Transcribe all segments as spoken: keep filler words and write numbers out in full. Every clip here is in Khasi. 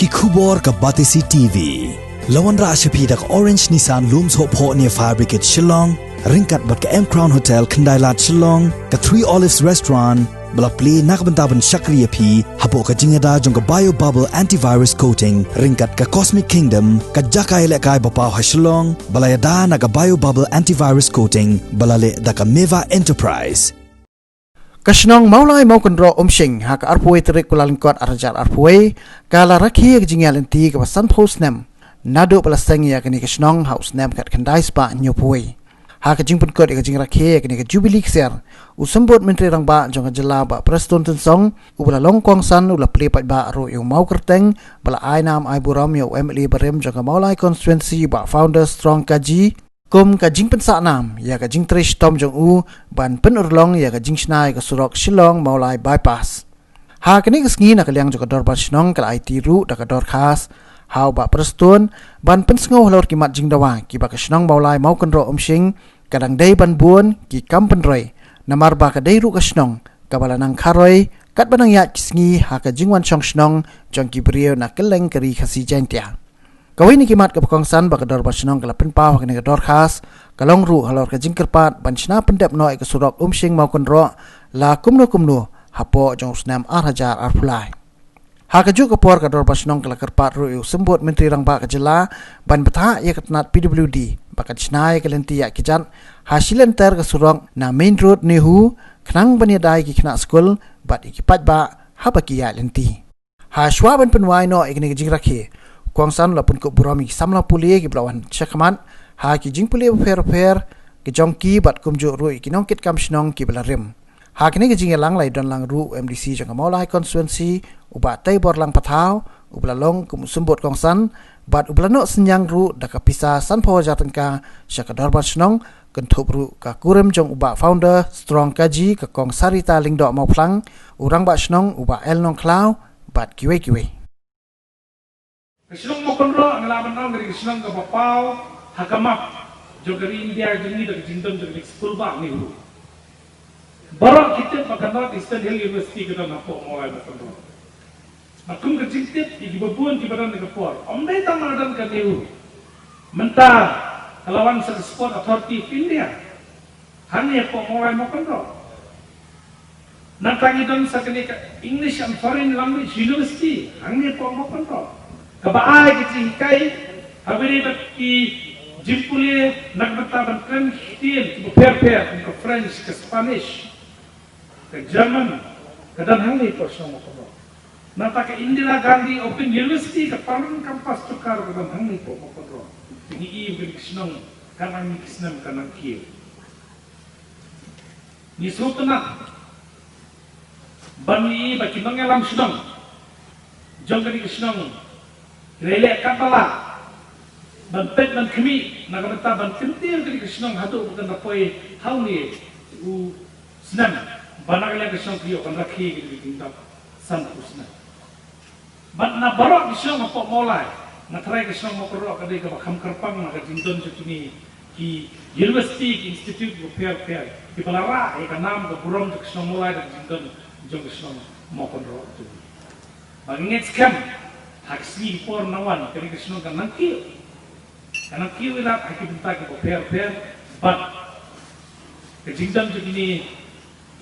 Ki khubor ka Batesi T V. La wanrah sha phi da ka Orange Nissan Lum Sohphoh near Fire Brigade Shillong, ryngkat bad ka M Crown Hotel Khyndailad Shillong, ka Three Olives Restaurant, ba la plie na ka bynta ban shakri ïa phi hapoh ka jingïada jong ka Bio Bubble Antivirus Coating, ryngkat ka Cosmic Kingdom, ka jaka ïalehkai ba paw ha Shillong, ba la ïada na ka Bio Bubble Antivirus Coating, ba la leh da ka Meva Enterprise. Ka shnong Mawlai Mawkynroh Umshing, ha ka arphew wei tarik Kyllalyngkot arhajar arphew wei, ka la rakhe ïa ka jingïaid lynti kaba sanphew snem naduh ba la seng ïa kane ka shnong ha u snem khatkhyndai spah hynñiewphew wei. Ha ka jingpynkut ïa ka jingrakhe ïa kane ka Jubili Ksiar, u Symbud Myntri Rangbah jong ka jylla Bah Prestone Tynsong, uba la long kongsan, u la plie paidbah ruh ïa u mawkyrteng ba la ai nam ai burom ïa u M L A barim jong ka Mawlai Constituency Bah Founder Strong Kaji, kum ka jingpynsah nam ïa ka jingtrei shitom jong u ban pynurlong ïa ka jingshna ïa ka surok Shillong Mawlai Bypass. Ha kane ka sngi, na ka liang jong ka Dorbar Shnong ka la aiti ruh da ka dorkhas ha u Bah Prestone ban pynsngew halor ki mat jingdawa kiba ka shnong Mawlai Mawkynroh Umshing ka dang dei ban bun ki kam pynroi, namar ba ka dei ruh ka shnong kaba la nang kharoi katba nang ïaid ki sngi ha ka jingwan shong shnong jong ki briew na kylleng ka Ri Khasi Jaiñtia. Kawei na ki mat kaba kongsan ba ka Dorbar Shnong ka la pynpaw ha kane ka dorkhas ka long ruh halor ka jingkyrpad ban shna pyndep noh ïa ka surok Umshing Mawkynroh la kumno kumno hapoh jong u snem arhajar arphew lai. Ha kajuh ka por, ka Dorbar Shnong ka la kyrpad ruh ïa u Symbud Myntri Rangbah ka jylla ban bthah ïa ka tnat P W D ba kan shna ïa ka lynti ïaid kjat ha shilynter ka surok na Main Road NEHU, khnang ban ïada ïa ki khynnah skul bad ïa ki paidbah haba ki ïaid lynti. Ha shuwa ban pynwai noh ïa kane ka jingrakhe, u kongsan u la pynkup burom ïa ki samla pule kiba la wan shakhmat ha ki jingpule bapher bapher ki jong ki, bad kumjuh ruh ïa ki nongkitkam shnong kiba la rim. Ha kane ka jingïalang la ïadon lang ruh u M D C jong ka Mawlai Constituency, u Bah Teiborlang Pathaw, uba la long kum u symbud kongsan, bad uba la noh synñiang ruh da ka pisa sanphew hajar tyngka sha ka Dorbar Shnong, kynthup ruh ka kurim jong u Bah Founder Strong Kaji, ka Kong Sarita Lyngdoh Mawphlang, u Rangbah Shnong u Bah L Nongkhlaw, bad kiwei kiwei. Ka shnong Mawkynroh, nga lah ban ong, ka dei ka shnong kaba paw ha ka map jong ka ri India jong ngi da ka jingdon jong ka skulbah NEHU. Baroh ki tip ba ka North Eastern Hill University ka don hapoh Mawlai Mawkynroh. Bad kum ka jingtip ïa kiba bun kiba don ha ka por, ym dei tang ba la don ka NEHU. Mynta ka la wan sa ka Sport Authority of India. Hangne hapoh Mawlai Mawkynroh. Nangta ngi don sa kane ka English and Foreign Language University hangne hapoh Mawkynroh, kaba ai ka jinghikai ha kawei pat ki jingpule na ka bynta ban kren ki ktien kiba pher pher, kum ka French, ka Spanish, ka German, ka don hangne hapoh shnong Mawkynroh. Nangta ka Indira Gandhi Open University, ka Paralympic Campus Jowai, ka don hangne hapoh Mawkynroh. Te ngi i ba kane ka shnong ka nang, ngi ki snem ka nang kiew. Ngi sngewtynnat ba ngi i ba ki nongïalam shnong jong kane ka shnong ki la ïaleh katba lah ban peit ban khmih na ka bynta ban kyntiew kane ka shnong haduh ba kan da poi ha une u snem, ba na ka liang ka shnong ka ïoh ban rakhe kane ka jingdap sanphew snem. Bad na baroh ki shnong hapoh Mawlai, nga tharai ka shnong Mawkynroh ka dei kaba kham kyrpang na ka jingdon jong kine ki university, ki institute kiba pher pher, kiba la rah ïa ka nam ka burom jong ka shnong Mawlai da ka jingdon jong ka shnong Mawkynroh jong ngi. Ba ngi ngeit skhem ha ki sngi ki por nang wan, kane ka shnong kan nang kiew, kan nang kiew ïa lade ha ki bynta kiba pher pher, bad ka jingdon jong kine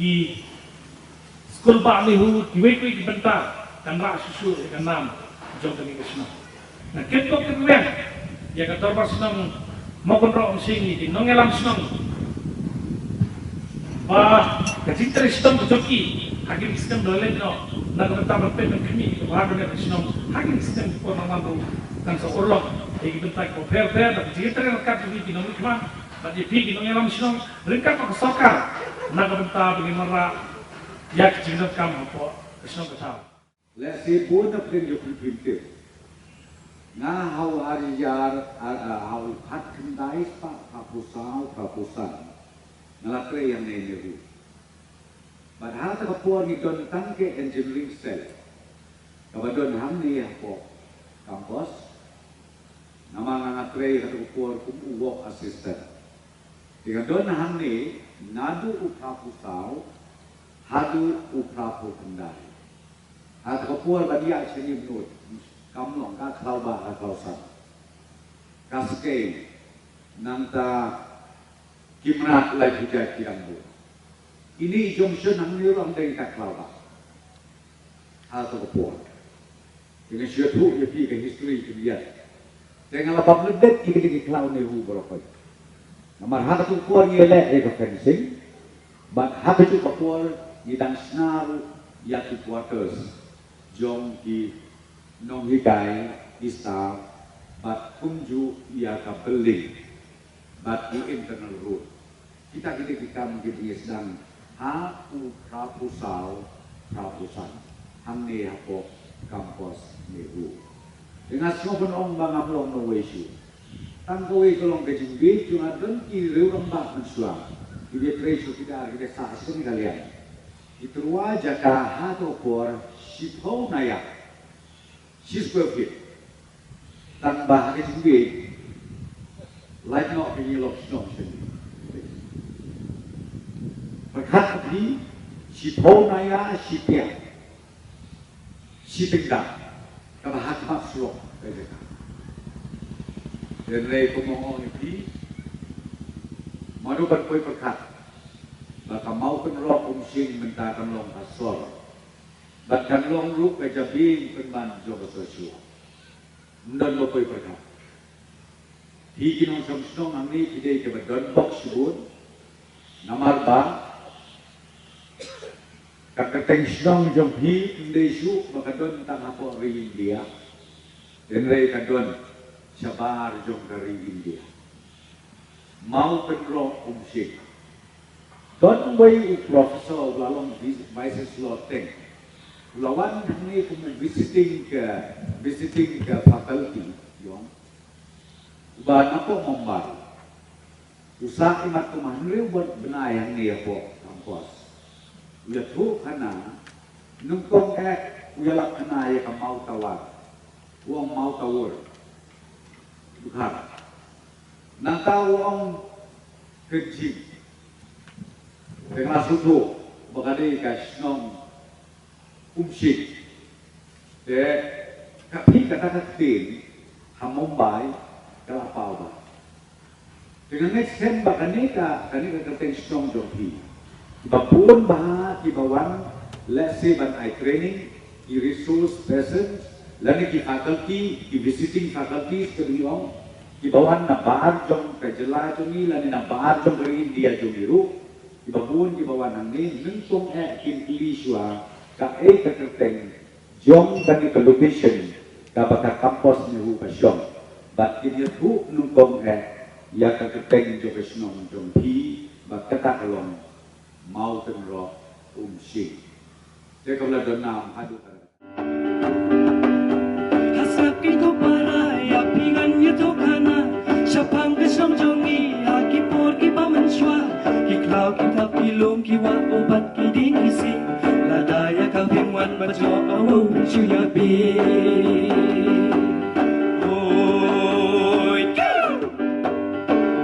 ki skulbah NEHU, kiwei kiwei ki bynta kan rah shuh shuh ïa ka nam jong kane ka shnong. Nga kyntu kynweng ïa ka Dorbar Shnong Mawkynroh Umshing, ïa ki nongïalam shnong, ba ka jingtrei shitom ka jong ki ha kine ki snem ba la leit noh na ka bynta ban peit ban khmih ïa ka bha ka shnong ha kine ki snem ki por nang wan ruh kan sa urlong ïa ki bynta kiba pher pher. Bad ka jingtrei ryngkat jong ki, ki nongmihkhmat bad ïa phi ki nongïalam shnong ryngkat bad ka sorkar na ka bynta ba ngin wanrah ïa ka jingdonkam hapoh ka shnong ka thaw. Lehse bun na pdeng jong phi phin tip, nga ha u ar hajar, ar, ar, ha u khatkhyndai spah phraphew saw phraphew san nga la trei hangne ha NEHU. Bad ha kata ka por ngi don tang ka engineering cell kaba don hangne hapoh campus. Namar nga, nga trei ha kata ka por kum u work assistant. Te nga don hangne naduh u phraphew saw haduh u phraphew khyndai. Ha kata ka por ban ïaid sha NEHU, Kam long ka khlaw ba ka khlaw san. Ka skei nangta ki mrad lai phi jait ki dang bun. Ini jong shen hangne ruh ym dei ka khlaw ba. Ha to ka por. Te nga shu ïathuh ïa phi ka history khyndiat. Te nga la bam lyndet ïa kine ki khlaw ne hu baroh. Namar ha kato ka por ngi leh ïa ka fencing. Bad ha kato ka por ngi dang shna ruh ïa ki quarters jong ki nonghikai, ki staff, bad kumjuh ïa ka building bad ki internal road. Kita kita ki kam ki dang sdang ha u phra phew saw, phra phew san. Hangne hapoh campus NEHU. Te nga sngew ban ong ba ngam long na wei shuh. Tang kawei ka long ka jingbieit jong nga, don ki riew rangbah mynshuwa. Ki dei trei shuh, ki dei ar, ki dei sah shuh, ki dei liang. Ki tyrwa jaka ha to por shiphew naïa shi square feet. Tang ba ha ka jingbieit lait noh ka ïing lok shnong shen. Pyrkhat phi, shiphew naïa shi pia, shi tyngda, kaba ha khmat shlok ka jaka. Hynrei kumno ong ïa phi, mano ban poi pyrkhat ba ka Mawkynroh Umshing mynta kan long ka sor. Bad kan long ruh ka jabieng pynban jong ka soshu. Ym don ba poi pyrkhat. Phi ki nongshong shnong hangne phi dei kiba don bok shibun. Namar ba ka kyrteng shnong jong phi ym dei shuh ba ka don tang hapoh ri India. Hynrei ka don shabar jong ka ri India. Mawkynroh Umshing. Don wei u professor u la long vis-, vice chancellor teng. U la wan hangne kum u visiting ka, visiting ka faculty jong u. Uba napoh Mumbai. U sah imat kum hynriew bnai hangne hapoh campus. U ïathuh khana, nyngkong eh u ïalap khana ïa ka Mawtawar. U ong Mawtawar. Dkhar. Nangta u ong Kynjing. Te nga sngewthuh ba ka dei ka shnong Umshing. Te ka phi kata ka ktien ha Mumbai ka la paw bha. Te nga ngeit skhem ba kane ka, kane ka kyrteng shnong jong phi, kiba bun bha kiba wan, let's say, ban ai training, ki resource persons, lane ki faculty, ki visiting faculties ka dei ong, kiba wan na bar jong ka jylla jong ngi lane na bar jong ka ri India jong ngi ruh, kiba bun kiba wan hangne, nyngkong eh kin kylli shuwa kaei ka kyrteng jong kane ka location kaba ka campus NEHU ka shong. Bad kin ïathuh nyngkong eh ïa ka kyrteng jong ka shnong jong phi, bad kata ka long Mawkynroh Umshing. Te ka la don nam haduh ka. Ha sngap ki to para ïa phi ngan ïathuh khana, shaphang ka shnong jong ngi ha ki por kiba mynshuwa, ki khlaw ki thap ki lum ki wah u bad ki dieng ki siej. Lada ïa ka phim wan bad jong u shu ïa phi. Hoi kiu.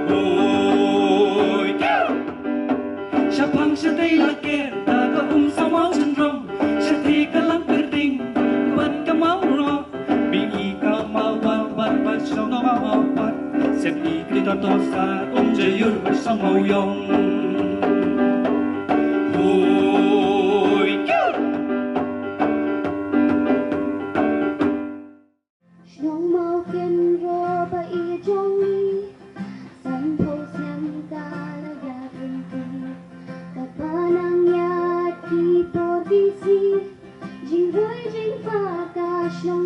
Hoi kiu. Shaphang shatei la ker da ka um samaw chynrong, shatei ka lang pyrding bad ka maw roh. Bi i ka maw wa bad bad shong maw wa bad. Sep i kri to to sa um jayur bad shong maw yong. Hoi kiu. Shnong Mawkynroh ba i jong ngi, sanphew snem ka la ïaid lynti. Kaba nang ïaid ki por bisi, jingroi jingpar ka shnong